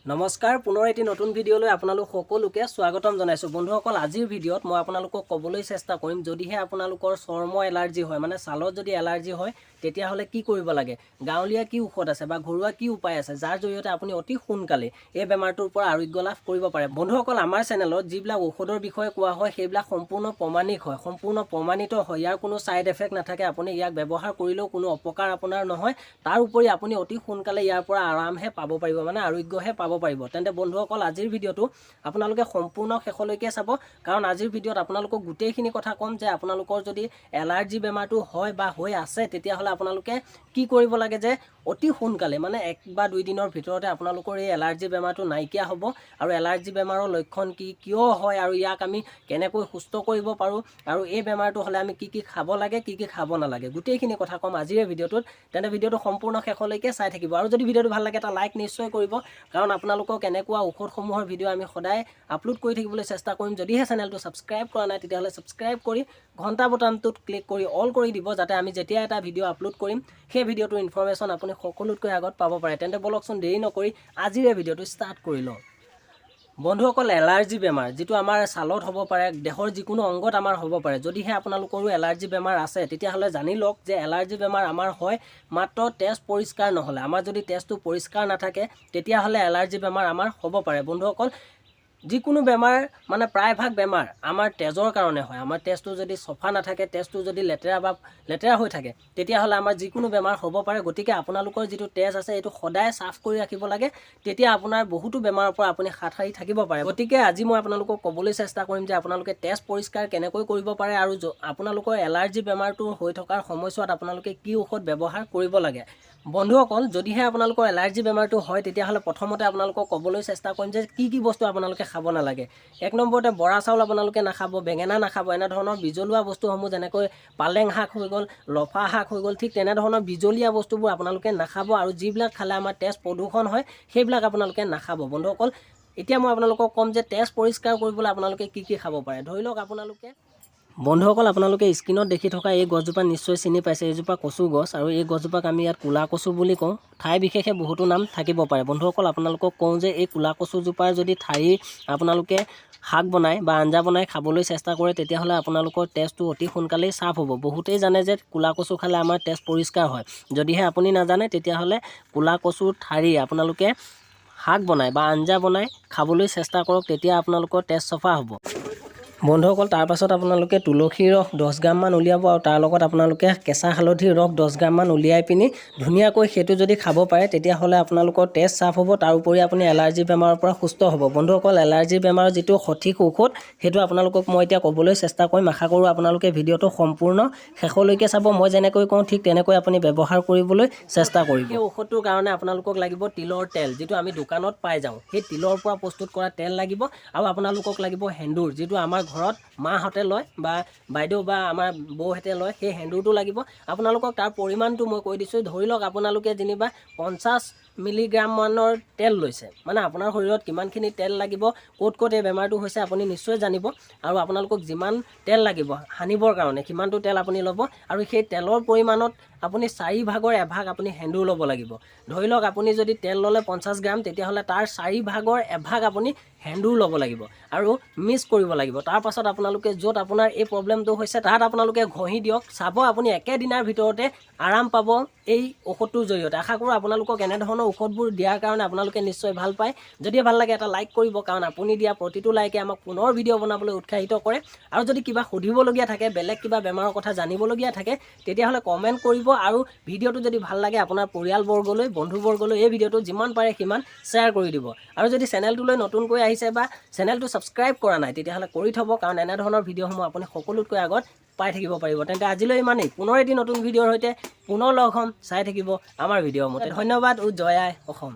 নমস্কাৰ, পুনৰ এটি নতুন ভিডিঅ'লৈ আপোনালোক সকলোকে স্বাগতম জনাইছোঁ। বন্ধুসকল, আজিৰ ভিডিঅ'ত মই আপোনালোকক ক'বলৈ চেষ্টা কৰিম, যদিহে আপোনালোকৰ চৰ্ম এলাৰ্জি হয়, মানে ছালত যদি এলাৰ্জি হয়, তেতিয়াহ'লে কি কৰিব লাগে, গাঁৱলীয়া কি ঔষধ আছে বা ঘৰুৱা কি উপায় আছে, যাৰ জৰিয়তে আপুনি অতি সোনকালে এই বেমাৰটোৰ পৰা আৰোগ্য লাভ কৰিব পাৰে। বন্ধুসকল, আমাৰ চেনেলত যিবিলাক ঔষধৰ বিষয়ে কোৱা হয়, সেইবিলাক সম্পূৰ্ণ প্ৰমাণিক হয়, সম্পূৰ্ণ প্ৰমাণিত হয়। ইয়াৰ কোনো ছাইড এফেক্ট নাথাকে। আপুনি ইয়াক ব্যৱহাৰ কৰিলেও কোনো অপকাৰ আপোনাৰ নহয়। তাৰ উপৰি আপুনি অতি সোনকালে ইয়াৰ পৰা আৰামহে পাব পাৰিব, মানে আৰোগ্যহে পাব পাৰিব। তেন্তে বন্ধুসকল, আজিৰ ভিডিঅ'টো আপোনালোকে সম্পূৰ্ণ শেষলৈকে চাব, কাৰণ আজিৰ ভিডিঅ'ত আপোনালোকক গোটেইখিনি কথা ক'ম যে আপোনালোকৰ যদি এলাৰ্জি বেমাৰটো হয় বা হৈ আছে, তেতিয়াহ'লে আপোনালোকে কি কৰিব লাগে যে অতি সোনকালে, মানে 1 বা 2 দিনৰ ভিতৰতে আপোনালোকৰ এই এলাৰ্জি বেমাৰটো নাইকিয়া হ'ব আৰু এলাৰ্জি বেমাৰৰ লক্ষণ কি, কিয় হয় আৰু ইয়াক আমি কেনেকৈ সুস্থ কৰিব পাৰোঁ আৰু এই বেমাৰটো হ'লে আমি কি কি খাব লাগে, কি কি খাব নালাগে, গোটেইখিনি কথা ক'ম আজিৰ এই ভিডিঅ'টোত। তেন্তে ভিডিঅ'টো সম্পূৰ্ণ শেষলৈকে চাই থাকিব আৰু যদি ভিডিঅ'টো ভাল লাগে, এটা লাইক নিশ্চয় কৰিব, কাৰণ আপোনালোকক এনেকুৱা ঔষধসমূহৰ ভিডিঅ' আমি সদায় আপলোড কৰি থাকিবলৈ চেষ্টা কৰিম। যদিহে চেনেলটো ছাবস্ক্ৰাইব কৰা নাই, তেতিয়াহ'লে ছাবস্ক্ৰাইব কৰি ঘণ্টা বুটামটোত ক্লিক কৰি অল কৰি দিব, যাতে আমি যেতিয়া এটা ভিডিঅ' আপলোড কৰিম, সেই ভিডিঅ'টোৰ ইনফৰমেশ্যন আপুনি সকলোতকৈ আগত পাব পাৰে। তেন্তে ব'লকচোন, দেৰি নকৰি আজিৰ এই ভিডিঅ'টো ষ্টাৰ্ট কৰি লওঁ। বন্ধুসকল, এলাৰ্জি বেমাৰ যিটো আমাৰ ছালত হ'ব পাৰে, দেহৰ যিকোনো অংগত আমাৰ হ'ব পাৰে। যদিহে আপোনালোকৰো এলাৰ্জি বেমাৰ আছে, তেতিয়াহ'লে জানি লওক যে এলাৰ্জি বেমাৰ আমাৰ হয় মাত্ৰ তেজ পৰিষ্কাৰ নহ'লে। আমাৰ যদি তেজটো পৰিষ্কাৰ নাথাকে, তেতিয়াহ'লে এলাৰ্জি বেমাৰ আমাৰ হ'ব পাৰে। বন্ধুসকল, যিকোনো বেমাৰ, মানে প্ৰায়ভাগ বেমাৰ আমাৰ তেজৰ কাৰণে হয়। আমাৰ তেজটো যদি চফা নাথাকে, তেজটো যদি লেতেৰা বা লেতেৰা হৈ থাকে, তেতিয়াহ'লে আমাৰ যিকোনো বেমাৰ হ'ব পাৰে। গতিকে আপোনালোকৰ যিটো তেজ আছে, এইটো সদায় চাফ কৰি ৰাখিব লাগে। তেতিয়া আপোনাৰ বহুতো বেমাৰৰ পৰা আপুনি হাত সাৰি থাকিব পাৰে। গতিকে আজি মই আপোনালোকক ক'বলৈ চেষ্টা কৰিম যে আপোনালোকে তেজ পৰিষ্কাৰ কেনেকৈ কৰিব পাৰে আৰু আপোনালোকৰ এলাৰ্জি বেমাৰটো হৈ থকাৰ সময়ছোৱাত আপোনালোকে কি ঔষধ ব্যৱহাৰ কৰিব লাগে। বন্ধুসকল, যদিহে আপোনালোকৰ এলাৰ্জি বেমাৰটো হয়, তেতিয়াহ'লে প্ৰথমতে আপোনালোকক ক'বলৈ চেষ্টা কৰিম যে কি কি বস্তু আপোনালোকে খাব নালাগে। এক নম্বৰতে বৰা চাউল আপোনালোকে নাখাব, বেঙেনা নাখাব। এনেধৰণৰ বিজলুৱা বস্তুসমূহ, যেনেকৈ পালেং শাক হৈ গ'ল, লফা শাক হৈ গ'ল, ঠিক তেনেধৰণৰ বিজলীয়া বস্তুবোৰ আপোনালোকে নাখাব আৰু যিবিলাক খালে আমাৰ তেজ প্ৰদূষণ হয়, সেইবিলাক আপোনালোকে নাখাব। বন্ধুসকল, এতিয়া মই আপোনালোকক ক'ম যে তেজ পৰিষ্কাৰ কৰিবলৈ আপোনালোকে কি কি খাব পাৰে। ধৰি লওক আপোনালোকে, বন্ধুসকল, আপোনালোকে স্ক্ৰীণত দেখি থকা এই গছজোপা নিশ্চয় চিনি পাইছে। এইজোপা কচু গছ আৰু এই গছজোপাক আমি ইয়াত ক'লা কচু বুলি কওঁ। ঠাই বিশেষে বহুতো নাম থাকিব পাৰে। বন্ধুসকল, আপোনালোকক কওঁ যে এই ক'লা কচুজোপাৰ যদি ঠাৰি আপোনালোকে শাক বনাই বা আঞ্জা বনাই খাবলৈ চেষ্টা কৰে, তেতিয়াহ'লে আপোনালোকৰ তেজটো অতি সোনকালেই চাফ হ'ব। বহুতেই জানে যে ক'লা কচু খালে আমাৰ তেজ পৰিষ্কাৰ হয়। যদিহে আপুনি নাজানে, তেতিয়াহ'লে ক'লা কচুৰ ঠাৰি আপোনালোকে শাক বনাই বা আঞ্জা বনাই খাবলৈ চেষ্টা কৰক, তেতিয়া আপোনালোকৰ তেজ চফা হ'ব। বন্ধুসকল, তাৰপাছত আপোনালোকে তুলসীৰ ৰস 10 গ্ৰামমান উলিয়াব আৰু তাৰ লগত আপোনালোকে কেঁচা হালধিৰ ৰস 10 গ্ৰামমান উলিয়াই পিনি ধুনীয়াকৈ সেইটো যদি খাব পাৰে, তেতিয়াহ'লে আপোনালোকৰ তেজ চাফ হ'ব। তাৰ উপৰি আপুনি এলাৰ্জি বেমাৰৰ পৰা সুস্থ হ'ব। বন্ধুসকল, এলাৰ্জি বেমাৰৰ যিটো সঠিক ঔষধ, সেইটো আপোনালোকক মই এতিয়া ক'বলৈ চেষ্টা কৰিম। আশা কৰোঁ আপোনালোকে ভিডিঅ'টো সম্পূৰ্ণ শেষলৈকে চাব। মই যেনেকৈ কওঁ, ঠিক তেনেকৈ আপুনি ব্যৱহাৰ কৰিবলৈ চেষ্টা কৰিব। সেই ঔষধটোৰ কাৰণে আপোনালোকক লাগিব তিলৰ তেল, যিটো আমি দোকানত পাই যাওঁ। সেই তিলৰ পৰা প্ৰস্তুত কৰা তেল লাগিব আৰু আপোনালোকক লাগিব সেন্দুৰ, যিটো আমাৰ ঘৰত মাহঁতে লয় বা বাইদেউ বা আমাৰ বৌহঁতে লয়, সেই সেন্দুৰটো লাগিব আপোনালোকক। তাৰ পৰিমাণটো মই কৈ দিছোঁ। ধৰি লওক আপোনালোকে যেনিবা 50 মিলিগ্ৰামমানৰ তেল লৈছে, মানে আপোনাৰ শৰীৰত কিমানখিনি তেল লাগিব, ক'ত ক'ত এই বেমাৰটো হৈছে, আপুনি নিশ্চয় জানিব। আৰু আপোনালোকক যিমান তেল লাগিব সানিবৰ কাৰণে, সিমানটো তেল আপুনি ল'ব আৰু সেই তেলৰ পৰিমাণত আপুনি চাৰি ভাগৰ এভাগ আপুনি সেন্দুৰ ল'ব লাগিব। ধৰি লওক আপুনি যদি তেল ল'লে 50 গ্ৰাম, তেতিয়াহ'লে তাৰ চাৰি ভাগৰ এভাগ আপুনি সেন্দুৰ ল'ব লাগিব আৰু মিক্স কৰিব লাগিব। তাৰপাছত আপোনালোকে য'ত আপোনাৰ এই প্ৰব্লেমটো হৈছে, তাত আপোনালোকে ঘঁহি দিয়ক। চাব, আপুনি একেদিনাৰ ভিতৰতে আৰাম পাব এই ঔষধটোৰ জৰিয়তে। আশা কৰোঁ আপোনালোকক এনেধৰণৰ ঔষধবোৰ দিয়াৰ কাৰণে আপোনালোকে নিশ্চয় ভাল পায়। যদি ভাল লাগে, এটা লাইক কৰিব, কাৰণ আপুনি দিয়া প্ৰতিটো লাইকে আমাক পুনৰ ভিডিঅ' বনাবলৈ উৎসাহিত কৰে। আৰু যদি কিবা সুধিবলগীয়া থাকে, বেলেগ কিবা বেমাৰৰ কথা জানিবলগীয়া থাকে, তেতিয়াহ'লে কমেণ্ট কৰিব আৰু ভিডিঅ'টো যদি ভাল লাগে, আপোনাৰ পৰিয়ালবৰ্গলৈ, বন্ধুবৰ্গলৈ এই ভিডিঅ'টো যিমান পাৰে সিমান শ্বেয়াৰ কৰি দিব। আৰু যদি চেনেলটোলৈ নতুনকৈ আহিছে বা চেনেলটো ছাবস্ক্ৰাইব কৰা নাই, তেতিয়াহ'লে কৰি থ'ব, কাৰণ এনেধৰণৰ ভিডিঅ'সমূহ আপুনি সকলোতকৈ আগত পাই থাকিব পাৰিব। তেন্তে আজিলৈ ইমানেই। পুনৰ এটি নতুন ভিডিঅ'ৰ সৈতে পুনৰ লগ হ'ম। চাই থাকিব আমাৰ ভিডিঅ'মতে। ধন্যবাদ ও জয় আই অসম।